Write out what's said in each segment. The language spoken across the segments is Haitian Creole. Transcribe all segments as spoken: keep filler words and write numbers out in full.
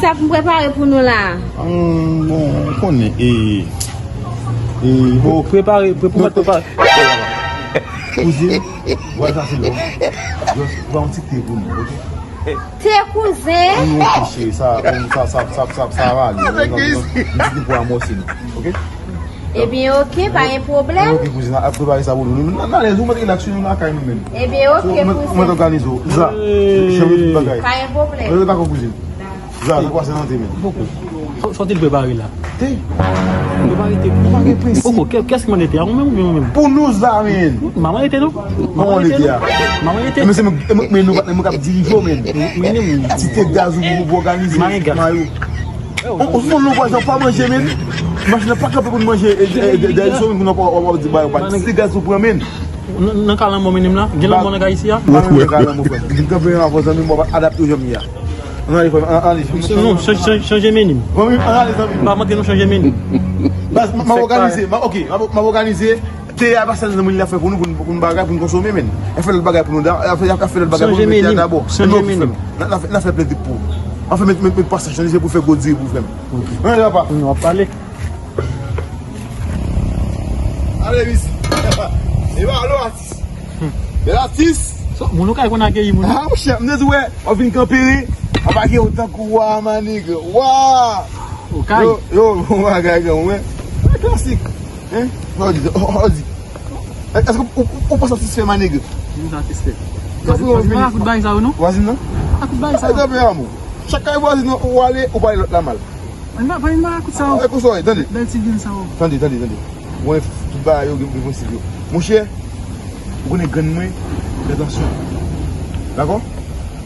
Sa pou m prepare pou nou la? Hum, bon, ou konnen, e, e, bon. Prepare, pre-, pou mèt prepare. Kouzin, vwal sa se lòm. Just, pran yon ti te pou nou, oke? Te kouzen? Wi, oke, cheri, sa, sa, sa va ale. Yon ti te pou amòse nou, oke? Ebyen, oke, pa gen pwoblèm. Ebyen, oke, kouzin, ap prepare sa pou nou. Nou, nou, nou alèz, ou mèt rilaks, nou lakay nou menm. Ebyen, oke, kouzin. Ou mèt òganize w. Za, janm tout bagay. Pa gen pwoblèm. Mwen dakò, kouzin. Za, sa pase nan te, men. Poko. Sa w te prepare la? Te. Prepare te. Ou pa gen prensip. Poko, kè-, kès ki mande te a? Ou menm oubyen mwen menm? Pou nou, Za, men. Manman ete non? Manman ete non? Manman ete. Men se mwen, men nou, mwen k ap dirije w, men. Ti te gaz ou pou òganize. Mayo. Ou, ou sou lou vwazin pa manje, men. Machin nan pa kanpe pou n manje, e, e, e, dèyè sou moun pou nou pa, pa, pa di ba yo pa. Ti gaz ou pran, men. Nan, nan ka lanmò, men, m la. Gen lanmò nan ka isi a? Pa nan ka lanmò, frè m. Vin kanpe yon avò zanmi m, w ap adapte w jan m ye a. Ann ale, frè m, ann ale. Non, chanje, chanje, chanje meni m. Bon, wi, ann ale, zanmi m. Pa montre nou chanje meni m. Baz, m, m ap òganize, m ap, oke, m ap, m ap òganize. Te a pa sèl zanmi l ap fè pou nou, pou n, pou n bagay, pou n konsome, men. L fè lòt bagay pou nou, l fè, l fè lòt bagay pou nou, mete a dabò. Chanje meni m. N a, n a fè, n a fè plenti pou. Anfen, met, met, met pasaj, se pou fè gwo diri pou frè m. Ann ale, papa. Nou ap pale. Ale, misi. E ba, alo, atis. Bèl atis. Sa, moun ou kay konn akeyi moun. Ah, monchè, m te di, wè, w ap vin kanpe, wi. Ap akeyi w tankou wa, manig. Wa! Ou kay? Yo, yo, bon bagay, granmoun, wi. Klasik. Hein? Sa w di, sa w di. Èske ou, ou, ou pa satisfè, manig? M satisfè. Vwazin, vwazin pa ka kout bagay sa yo, non? Vwazin nan? Pa ka kout bagay sa yo. Ay, tanpri, amou. Chak kay vwazin nan, ou ale, ou pale lòt la mal. Ann pa, pa ann pa kout sa yo. Ay, konsa w ye, tande. Bèl ti vil sa yo. Tande, tande, tande. Mwen, tout bagay yo gen, gen prensip yo. Monchè, ou konnen grann mwen, fè tansyon. Dakò?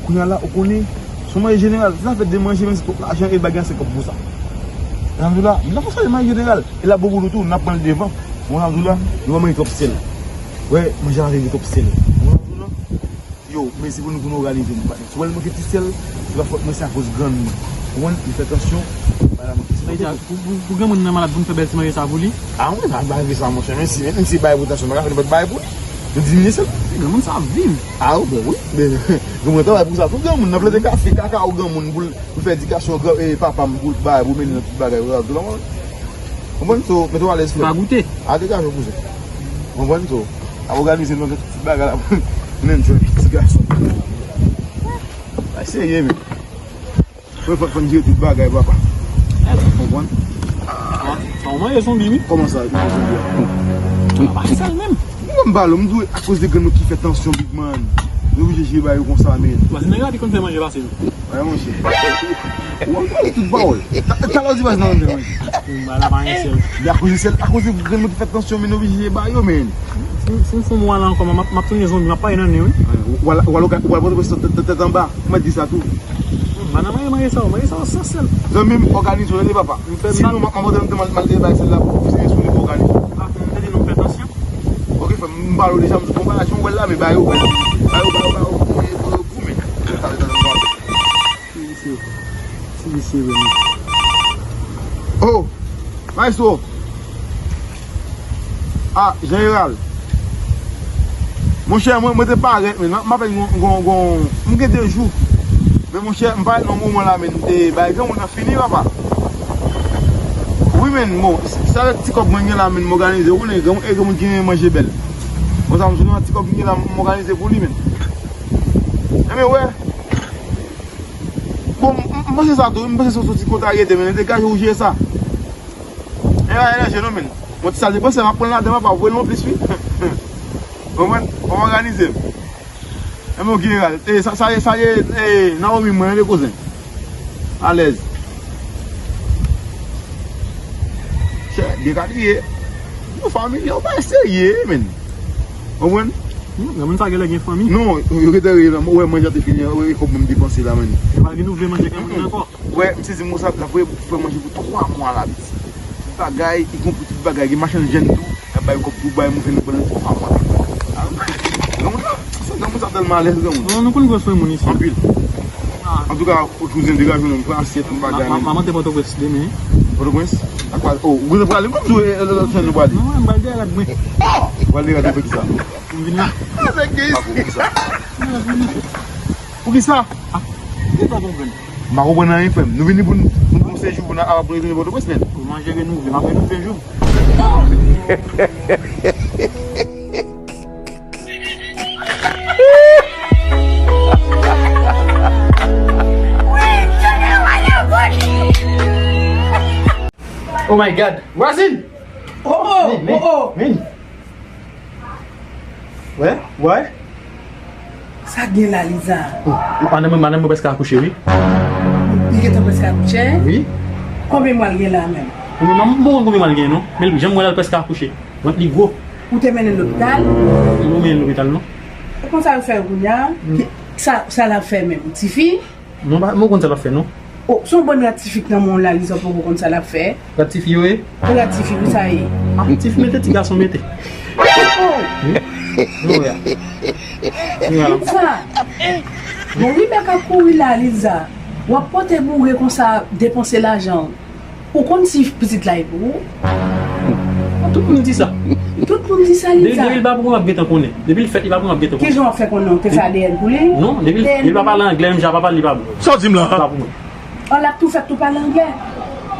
Kounye a la, ou konnen, se yon manje jeneral. Se zafè de manje, menm si twòp lajan e bagay se kòb pou sa. Alhamdulillah, m nan fòs ale manje jeneral. E l ap bon pou nou tou, n ap pran l devan. Bon, alhamdulillah, nou pa manje twòp sèl. Wè, manje a vin twòp sèl. Bon, alhamdulillah. Yo, men se pou nou, pou nou òganize nou, patnè. Si w wè l manke ti sèl, se pa fòt mwen, se akoz grann mwen. Ou konprann? Li fè tansyon, bagay la manke ti sèl. Pou, pou, pou granmoun nan malad, pou n fè bèl ti manje sa pou li? Ah, wi, sa pa rive sa, monchè. Men si, men si bagay pou tansyon, pa ka fè nenpòt bagay pou li. Nou diminye sèl. Granmoun sa ap viv. Ah, bon, wi. Men, granmoun travay pou sa tou. Granmoun nan plante kafe, kakao granmoun pou l, pou l fè edikasyon gran, e, papa m, pou l bagay, pou mennen nan tout bagay, ou konprann? Konprann? So, mete w alèz, frè. Ou pa goute? A, degaje w, kouzen. Konprann? So, ap òganize nou tout bagay la pou nou enjoy ti gason. Ay, serye, men. Fò, fò, fò n jere tout bagay, papa. Konprann? Ah, sa w manje zonbi, wi. Kòman sa, ou manje zonbi a? A pa sèl menm. Mwen m pale w, m di w, akoz de grann nou ki fè tansyon, big man. Nou oblije jere bagay yo konsa, men. Vwazin nan rapi konn fè manje pase nou. Wè, monchè. Ou ap pale tout pawòl. Ta-, talè w di vwazin nan fè manje. Ba la pa gen sèl. Men akoz de sèl, akoz de grann nou ki fè tansyon, men nou oblije ba yo, men. Si, si m fè yon mwa la ankò, m ap, m ap tounen zonbi, m ap pale nan nen, wi. Ou al, ou al, ou al Pòtoprens tèt, tèt, tèt anba. Ou mèt di sa tou. Ba nan manje, manje sa yo, manje sa yo san sèl. Zanmi m, òganize w, tande papa. Sinon, m ap, m ap antre nan mal, mal de bay sèl la pou fini sou li, òganize. Ah, m tande nou fè tansyon. Ok, frè m, m pale w deja, m di konparazyon, w wè l la, men ba yo, ba yo, ba yo, ba yo, ba yo, ba yo, goumen. Ti visye. Ti visye, vrèman. Oh! Maestro! Ah, Jeneral. Monchè, mwen, mwen te parèt, men. M, m apèn gon, gon, gon, m gen de jou. Men, monchè, m parèt nan moman la, men. E, bay granmoun nan fini, papa. Wi, men, bon, se, se avèk ti kòb mwen gen la, men, m òganize. Ou konnen, granmoun, e granmoun ki renmen manje bèl. Bon, sa, m sou nan ti kòb ki gen la, m òganize pou li, men. Enben, wè. Bon, m, m, m panse sa tou, m panse se yon ti kontrariyete, men, degaje w jere sa. E pa elanje non, men. Bon, ti sa depanse, m ap pran l ladan, papa, voye l yon plis, wi. Konprann? Fò m òganize m. Enben, ok, jeneral. E, sa, sa, sa, e, Naomi, mwen, le kouzen. Alèz. Chè, byen ka triye. Yon fanmi, yon bagay serye, men. Konprann? Hmm, granmoun sa genlè gen fanmi. Non, yo gentan rele, ou wè manje a te fini, ou wè kòb mwen m depanse la, men. Yo pa vin ouvri manje granmoun ankò. Wè, m sezi m konsa, l ap fè manje pou twa mwa la, piti. Tout bagay, ikonpri tout bagay, gen machann jèn tou, y ap bay kòb pou bay manje nou pandan twa mwa. Granmoun sa, granmoun sa tèlman alèz, granmoun. Non, nou konn pran swen moun isi. Anpil. Antouka, ou kouzen degaje w non, pran asyèt, pran bagay. M ap monte Pòtoprens demen. Pòtoprens? Ak pa, oh, ou gentan prale, m konn di w, e, lòt sèn nou prale. Non, mwen, m pral dèyè rad mwen. Ah! Ou pral dèyè rad mwen, poukisa? M vin la. Ah, nèg gen isi. Poukisa? Ah, m pa konprann. M pa konprann anyen, frè m. Nou vini pou n, pou n fè yon sejou, pou n ap retounen Pòtoprens, men. Kòman jere nou, m ap retounen sejou. Oh my God! Voisin! Oh, oh, vin, vin, oh, oh, vin. Wè, wè. Sa k gen la, Liza? Oh, madanm mwen, madanm mwen prèske akouche, wi. Li gentan prèske akouche? Wi. Konbyen mwa l gen la menm? Konbyen mwa, m pa konn konbyen mwa l gen, non. Men jan m wè l, l prèske akouche. Vant li gwo. Ou te mennen l lopital? M pa mennen l lopital, non. E konsa yo fè yo kounye a? Ki, sa, sa l ap fè menm? Tifi? Non, pa, mwen konn sa l ap fè, non. Oh, se yon bann rat tifi k nan men w la, Liza, poko konn sa l ap fè. Rat tifi yo ye? Rat tifi, wi, sa ye. Ah, tifi mete, ti gason mete. Oh! Wi. Nou wè a. Nou wè a. Liza! Bon, Rebecca kouri la, Liza. W ap pote boure konsa, depanse lajan w. Ou konn si pitit la e pou ou? Tout moun di sa. Tout moun di sa, Liza. Depi, depi l pa pou mwen, m ap gentan konnen. Depi l fèt, li pa pou mwen, m ap gentan konnen. Kijan w ap fè konnen? Ou te fè A D N pou li? Non, depi l, depi l pa pale anglè, menm jan papa l, li pa pou mwen. Sa w di m la? Li pa pou mwen. Oh, l ap tou fèt tou pale anglè.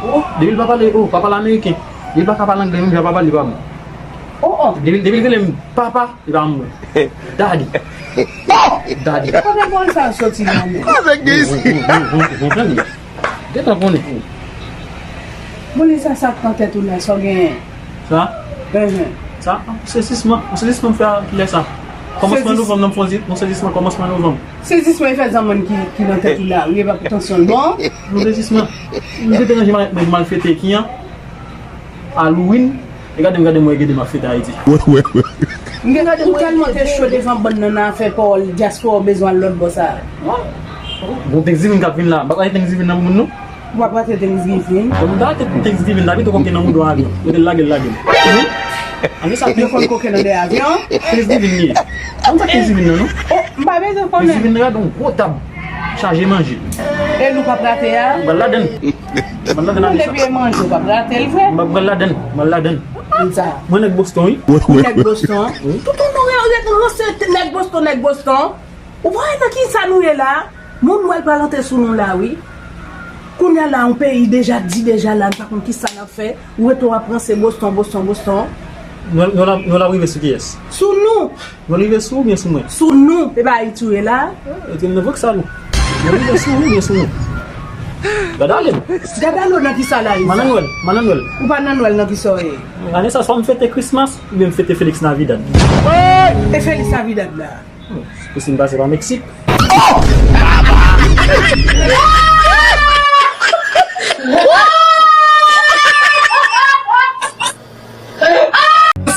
Oh, depi l pa pale, oh, papa l ameriken. Depi l pa ka pale anglè, menm jan papa l, li pa pou mwen. Oh, oh. Depi, depi l rele m papa, li pa pou mwen. Daddy. Daddy. Kote bòl sa soti la menm? Avèk gen isi. Ou konprann li? Gentan konnen. Bon, Liza, sa k nan tèt ou la, sa w genyen? Sa? Enhen. Sa? Sezisman. Sezisman m fè a kilè sa? Kòmansman novanm nan, m fè yon sezisman kòmansman novanm. Sezisman e fè zanmann ki, ki nan tèt ou la, wi, e pa pou tansyon l bon. Yon sezisman. M te deranje mal, nèg malfete ki an Halloween. E gade m, gade m, wè, gade m ap fete Ayiti. Wè, wè, wè. M gen gade ou tèlman te cho devan bann nan nan afè pawòl dyaspora, ou bezwen al lòt bò sa. Bon, Thanksgiving k ap vin la, m pa pral Thanksgiving nan pou moun, non. Ou pa pral Thanksgiving? Bon, m ta rete Thanksgiving la, pito koke nan mouda avyon. Kote l lage, l lage m. Wi. Ann sa. Yo konn koke nan dèyè avyon? Thanksgiving li ye. Ann sa Thanksgiving nan, non. Oh, m pa bezwen konnen. Thanksgiving nan, gade yon gwo tab. Chaje manje. E nou p ap rate a? M pral ladann. M pral ladann. Bon, depi e manje, ou p ap rate l vre. M pral ladann. M pral ladann. Konsa. Mwen nèg Boston, wi. Ou nèg Boston? Wi. Tout ou nou ret ranse nèg Boston, nèg Boston. Ou pa wè nan ki sa nou ye la? Moun wè l pral antre sou nou la, wi. Kounye a la, yon peyi deja di deja la, n pa konn ki sa n ap fè. Ou rete w ap ranse Boston, Boston, Boston. Nou, nou la, nou la rive sou kiyès? Sou nou. Nou rive sou ou byen sou mwen? Sou nou. E pa Ayiti w ye la? Ah, e te nan vòksal ou. Nou rive sou ou byen sou mwen? Gad ale m. Gad ale w nan ki sa la, Liza? M nan Nwèl, m nan Nwèl. Ou pa nan Nwèl, nan ki sa w ye? Ane sa, swa m fete Christmas, oubyen m fete Feliz Navidad. E Feliz Navidad la? Hmm, pou si m pase pa Meksik.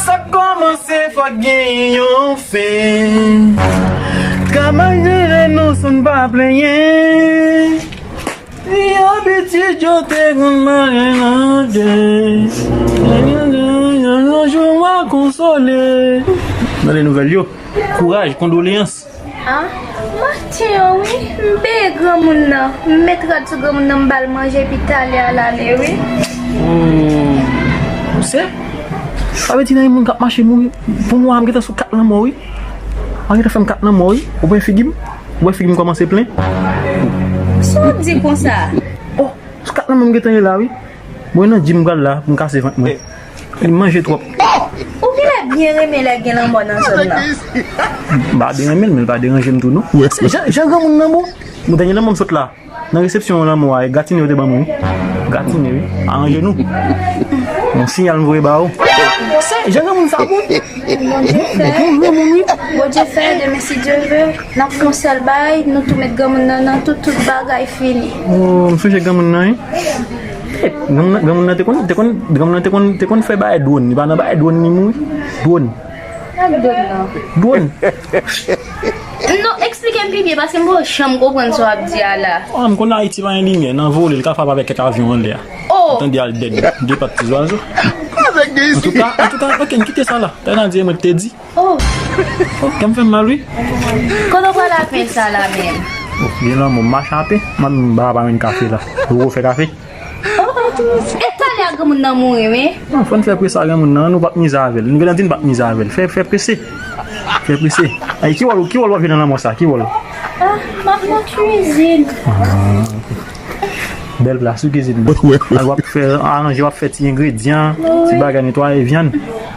Sa k kòmanse fòk genyen yon fen. Ka malere nou san n pa plenyen. Li abitid yo te konn mare nan de. Yon jou m a konsole. Nan de nouvèl yo. Kouraj, kondoleyans. Ah, maten an wi, m beye granmoun nan, m met rad sou granmoun nan, m ba l manje, epi talè a l ale wi. Oh, se? Sa vle di nan yon moun k ap mache mouri, pou mwen m gentan sou kat lanmò wi. An gentan fè m kat lanmò wi. Ou wè figi m? Ou wè figi m kòmanse plen? Sa w di konsa? Oh, sou kat lanmò m gentan ye la wi. Mwen nan gym m pral la pou m kase vant mwen. Li manje twòp. Ou genlè byen renmen lè gen lanmò nan zòn nan. M pa byen renmen l, men l pa deranje m tou non. Se jan, jan granmoun nan bon. Bon, dènye lanmò m sot la. Nan resepsyon lanmò a, e gratine yo te ban mwen wi. Gratine wi. Aranje nou. Yon siyal m voye ba ou. Se jan granmoun sa bon. Bondye fè. Bon granmoun wi. Bondye fè, demen si Dye ve, n ap fè yon sèl bagay, nou tou met granmoun nan nan tout, tout bagay fini. Oh, m sonje granmoun nan wi. Granmoun nan, granmoun nan te konn, te konn, granmoun nan te konn, te konn fè bagay dwòn. Li pa nan bagay dwòn li mouri. Dwòn. Nan dwòn nan. Dwòn. Non, eksplike m pi byen, paske m poko janm konprann sa w ap di a la. Ah, m konn Ayiti pa gen limyè, nan vole, l ka frape avèk kèk avyon anlè a. Oh! Ou tande al dèd, de pat ti zwazo. Antouka, antouka, ok, n kite sa la. Tènadye mwen te di. Oh! Oh, kè m fè m mal wi. Kote w pral apre sa la menm? Oh, gen lanmò m mache ape, m ap ba pa menm kafe la. Ou fè kafe? Oh, e talè a granmoun nan mouri wi. Non, fò n fè prese a granmoun nan, nou p ap mize avè l. Nou gentan di n p ap mize avè l. Fè, fè prese. Fè prese. Ay, ki wòl, ki wòl w ap jwe nan lanmò sa? Ki wòl? Ah, m ap nan kwizin. Ah, ok. Bèl plas wi kizin. Al w ap fè aranje, w ap fè ti engredyan, ti bagay, netwaye vyann.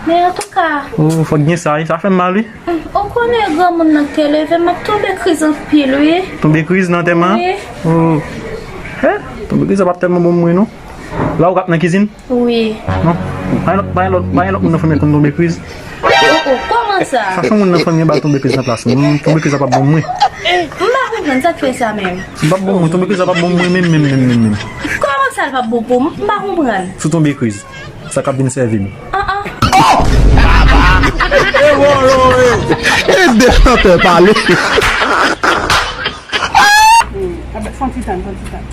Men antouka, oh, fòk gen sa wi, sa fè m mal wi. Ou konnen granmoun nan te leve, m ap tonbe kriz anpil wi. Tonbe kriz nan antèman an? Wi. Oh. Eh, tonbe kriz sa p ap tèlman bon pou mwen non. La ou rap nan kizin? Wi. Non. Pa gen lòt, pa gen lòt, pa gen lòt moun nan fanmi an konn tonbe kriz? Oh, oh, kòman sa? Chache yon moun nan fanmi an ba l tonbe kriz nan plas mwen. Tonbe kriz sa p ap bon pou mwen. M pa konprann sa k fè sa menm. Li p ap bon pou mwen, tonbe kriz sa p ap bon pou mwen menm, menm, menm, menm, menm. Kòman sa l p ap bon pou m? M pa konprann. Sou tonbe kriz. Sa k ap vin sèvi m. Ah, ah. E wolo, e. E de chantè pale. Fè yon ti tann, fè yon ti tann.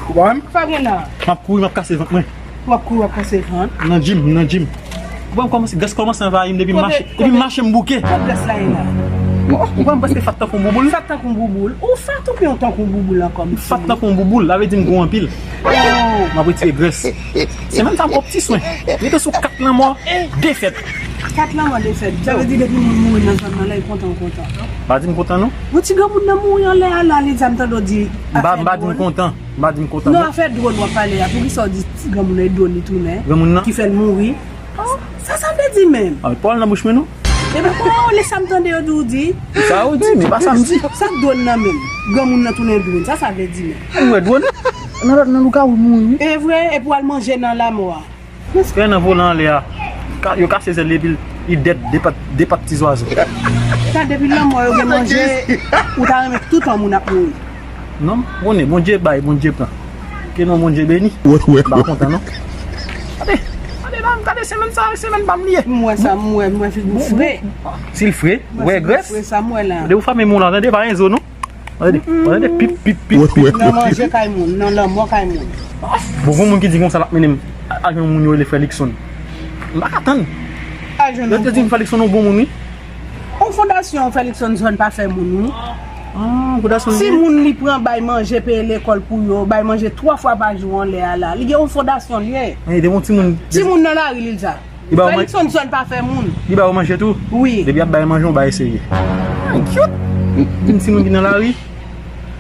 Ou pa wè m? Sa gen la? M ap kouri, m ap kase vant mwen. W ap kouri, w ap kase vant. Nan gym, nan gym. Ou pa wè m kòmanse, grès kòmanse anvayi m depi m mache, depi m mache m bouke. Kot grès la ye la? Ou pa wè m prèske fat tankou yon bouboul? Fat tankou yon bouboul. Ou fat ou byen tankou yon bouboul ankò, mesye? M fat tankou yon bouboul, sa vle di m gwo anpil. Oh. M ap retire grès. Semèn sa m opti swen. Rete sou kat lanmò, de fèt. Kat lanmò, de fèt. Sa vle di depi moun mouri nan zòn nan la, li kontan, ou kontan. Pa di m kontan non. Yon ti granmoun nan mouri anlè a la, li di a m tande w di. M pa, m pa di m kontan. M pa di m kontan. Non, afè dwòn w ap pale a. Poukisa w di ti granmoun nan e dwòn li tounen? Granmoun nan? Ki fè l mouri. Sa sa vle di menm? Ah, pawòl nan bouch mwen non. Epi kòman w lè sa m tande yo di w di? Sa yo di, men pa sa m di. Sa dwòn nan menm? Granmoun nan tounen dwòn. Sa sa vle di menm? Ou wè dwòn? Nan lòt nan loukawou mouri wi. E vre, epi w al manje nan lamò a. Kè nan volan anlè a. Ka- Yo kase zèl li epi li dèd de pat, de pat ti zwazo. Sa depi lanmò yo gen manje, ou ta renmen tout an moun ap mouri. Non, konnen, Bondye bay, Bondye pran. Ke non Bondye beni. M pa kontan non. Gade, gade la, gade semèn sa, semèn pa m li ye. M wè sa, m wè, m wè figi w fre. Si l fre, ou wè grès. Fre sa m wè la. Gade ou fame moun la, tande pa gen zo non. Tande, tande pip, pip, pip, pip. Nan manje kay moun, nan lanmò kay moun. Bon, gon moun ki di konsa l ap mennen m al jwenn yon moun yo rele Frè Likson. M pa ka tann. Al jwenn yon moun. Yo te di m Frè Likson yon bon moun wi. Yon fondasyon Frè Likson zòn pa fè moun wi. Ah, fondasyon li ye? Timoun li pran bay manje, peye lekòl pou yo, bay manje twa fwa pa jou anlè a la. Li gen yon fondasyon li ye. Timoun nan lari li di sa. Li ba ou manje? Felixson zòn pa fè moun. Li ba ou manje tou? Wi. Depi y ap bay manje, ou bay serye. Ah, cute. Vin timoun ki nan lari.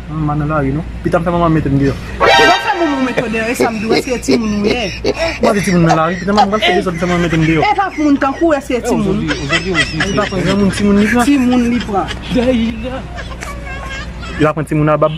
Mwen pa nan lari non. Pita m fè manman m mete m deyò. Ou pa fè manman w mete w deyò, e sa m di w, èske timoun ou ye? Ou pa di timoun nan lari, pita m pral fè dezòd, fè manman m mete m deyò. E pa moun tankou w, èske timoun? Li pa pran granmoun, timoun li pran. Timoun li pran. Li pa pran timoun a bab.